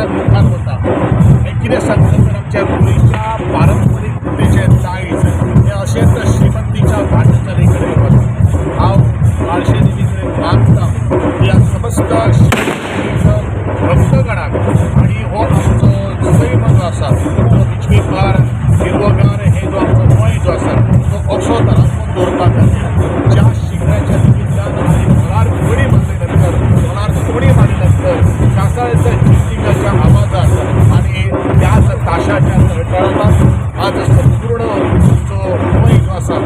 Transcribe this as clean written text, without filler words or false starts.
प्रकारान मुखार वता. हें कितें सांगता तर आमच्या गोंयच्या पारंपरीकतेचें दायज हें अशेंच श्रीमंतीच्या वाटचाली कडेन वता. हांव बार्शे देवी कडेन मागता ह्या समस्त श्रीमंतीचो भक्तगणाक आनी हो आमचो सैम जो आसा तो विचवेपार हिरवोगार हे जो आमचो गोंय जो आसा तो असो राखून दवरपा खातीर ज्या शिगम्याच्या निमित्तान आनी घरार उडी मारले नंतर, तोंडार उडी मारले नंतर कासाळच्या चिंचिंगाच्या आवाजात आनी त्याच ताशाच्या तळतळात आज संपूर्ण जो गोंय जो आसा